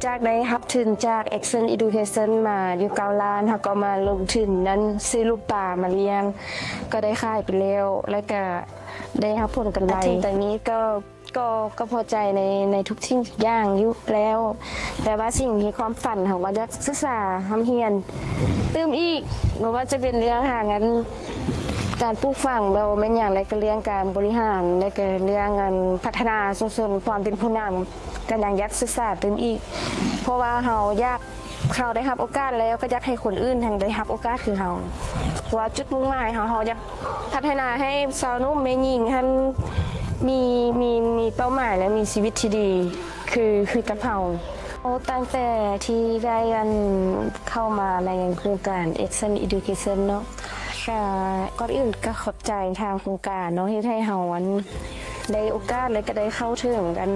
ຈາກໄດ້ຮັບທຶນຈາກ Action Education ມາຢູ່ເກົ້າລ້ານ ເຮົາກໍມາລົງທຶນນັ້ນ ຊື້ລູກປາມາລ້ຽງ ກໍໄດ້ຂາຍໄປແລ້ວ ແລ້ວກະໄດ້ຮັບຜົນກຳໄລ. ມາເຖິງຕອນນີ້ກໍ ກໍ ກໍພໍໃຈໃນ ໃນທຸກສິ່ງທຸກຢ່າງຢູ່ແລ້ວ ແຕ່ວ່າສິ່ງທີ່ຄວາມຝັນເຮົາກໍຢາກສຶກສາຮ່ຳຮຽນຕື່ມອີກ ບໍ່ວ່າຈະເປັນເລື່ອງຫາງານ ການປູກຝັງ ບໍ່ວ່າແມ່ນຫຍັງ ແລະກະເລື່ອງການບໍລິຫານ ແລະກະເລື່ອງອັນພັດທະນາຊຸມຊົນ ຄວາມເປັນຜູ້ນຳ ກໍຍັງຢາກສຶກສາຕື່ມອີກ ເພາະວ່າເຮົາຢາກ ເຮົາໄດ້ຮັບໂອກາດແລ້ວ ກໍຢາກໃຫ້ຄົນອື່ນຫັ້ນໄດ້ຮັບໂອກາດຄືເຮົາ ເພາະວ່າຈຸດມຸ່ງໝາຍເຮົາ ເຮົາຢາກພັດທະນາໃຫ້ຊາວໜຸ່ມແມ່ຍິງຫັ້ນມີ ມີ ມີເປົ້າໝາຍ ແລະມີຊີວິດທີ່ດີ ຄື ຄືກັບເຮົາ. ໂອ້ ຕັ້ງແຕ່ທີ່ໄດ້ອັນເຂົ້າມາໃນໂຄງການ Action Education ເນາະ ກະ ກ່ອນອື່ນກະຂອບໃຈທາງໂຄງການເນາະ ເຮັດໃຫ້ເຮົາອັນໄດ້ໂອກາດ ແລະກະໄດ້ເຂົ້າເຖິງອັນ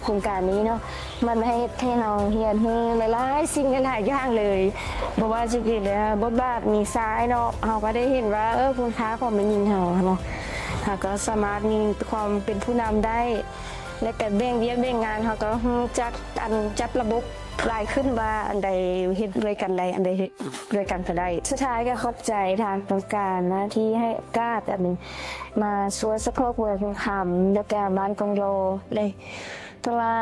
ໂຄງການນີ້ເນາະ ມັນເຮັດໃຫ້ເຮົາຮຽນຮູ້ຫຼາຍໆສິ່ງຫຼາຍໆຢ່າງເລີຍ ບໍ່ວ່າຈະເປັນ ເອີ ບົດບາດມີຊາຍເນາະ ເຮົາກໍໄດ້ເຫັນວ່າ ເອີ ຄຸນຄ່າຂອງແມ່ຍິງເຮົາເນາະ ເຮົາກໍສາມາດມີຄວາມເປັນຜູ້ນຳໄດ້ ແລະກະແບ່ງວຽກແບ່ງງານ ເຮົາກໍຮູ້ຈັກອັນຈັດລະບົບຫຼາຍຂຶ້ນວ່າ ອັນໃດເຮັດດ້ວຍກັນໄດ້ ອັນໃດເຮັດດ້ວຍກັນກໍໄດ້. ສຸດທ້າຍກໍຂອບໃຈທາງໂຄງການນະ ທີ່ໃຫ້ໂອກາດອັນ ມາຊ່ວຍ support ເມືອງຄຳ ແລ້ວກະບ້ານກົງໂລເລີຍ ເພາະວ່າ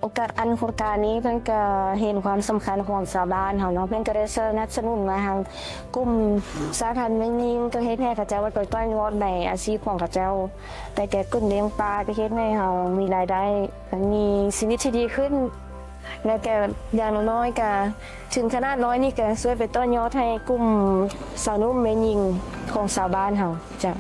ໂອກາດອັນໂຄງການນີ້ເພິ່ນກະເຫັນຄວາມສຳຄັນຂອງຊາວບ້ານເຮົາເນາະ ເພິ່ນກະໄດ້ສະໜັບສະໜູນມາທາງກຸ່ມສະຫະພັນແມ່ຍິງ ກະເຮັດໃຫ້ເຂົາເຈົ້າໄດ້ຕໍ່ຍອດໃນອາຊີບຂອງເຂົາເຈົ້າ ແຕ່ກະກຸ່ມລ້ຽງປາກະເຮັດໃຫ້ເຮົາມີລາຍໄດ້ ມີຊີວິດທີ່ດີຂຶ້ນ ແລະກະຢ່າງນ້ອຍໆກະ ເຖິງຂະໜາດນ້ອຍນີ້ກະຊ່ວຍໄປຕໍ່ຍອດໃຫ້ກຸ່ມຊາວໜຸ່ມແມ່ຍິງຂອງຊາວບ້ານເຮົາ. ເຈົ້າ.